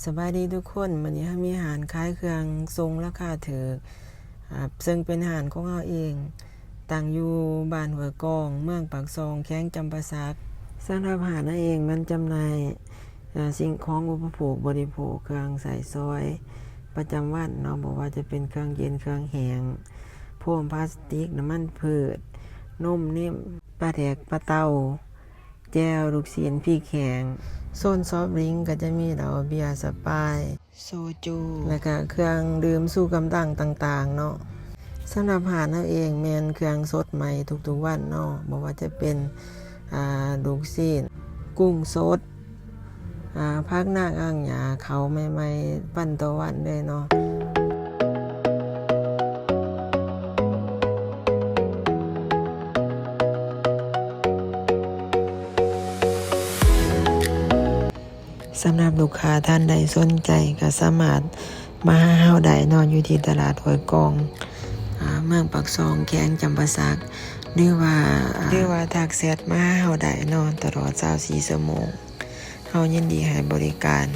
ສະບາຍດີທຸກຄົນ, ມື້ນີ້ເຮົາມີຮ້ານຂາຍເຄື່ອງສົ່ງລາຄາຖືກ ອາ ເຊິ່ງເປັນຮ້ານຂອງເຮົາເອງ, ຕັ້ງຢູ່ບ້ານຫ້ວຍກອງ, ເມືອງປາກຊ່ອງ, ແຂວງຈຳປາສັກ. ສຳລັບຮ້ານເຮົາເອງແມ່ນຈຳໜ່າຍ ອາ ສິ່ງຂອງອຸປະໂພກບໍລິໂພກ, ເຄື່ອງໃຊ້ສອຍປະຈຳວັນເນາະ, ບໍ່ວ່າຈະເປັນເຄື່ອງເຢັນ, ເຄື່ອງແຫ້ງ, ໂຟມພລາສຕິກ, ນ້ຳມັນພືດ, ນົມເນມ, ປາແດກ, ປາເຕົາ, ແຈ່ວ, ລູກຊີ້ນ, ພລິກແຫ້ງ. ໂຊນຊອບດຣິງກໍຈະມີເຫຼົ້າ, ເບຍ, ສະປາຍ, ໂຊຈູ ແລ້ວກະເຄື່ອງດື່ມຊູກຳລັງຕ່າງໆເນາະ. ສຳລັບຮ້ານເຮົາເອງແມ່ນເຄື່ອງສົດໃໝ່ທຸກໆວັນເນາະ, ບໍ່ວ່າຈະເປັນ ອາ ລູກຊີ້ນ, ກຸ້ງສົດ, ອາ ຜັກນາກອາງຫຍ້າ, ເຂົ້າໃໝ່ໆວັນຕໍ່ວັນເລີຍເນາະ. ສຳລັບລູກຄ້າທ່ານໃດສົນໃຈກໍສາມາດມາຫາເຮົາໄດ້ເນາະ, ຢູ່ທີ່ຕະຫຼາດຫ້ວຍກອງ ອາ ເມືອງປາກຊ່ອງ ແຂວງຈຳປາສັກ ຫຼືວ່າ ຫຼືວ່າທັກແຊັດມາຫາເຮົາໄດ້ເນາະ, ຕະຫຼອດຊາວສີ່ຊົ່ວໂມງ ເຮົາຍິນດີໃຫ້ບໍລິການ.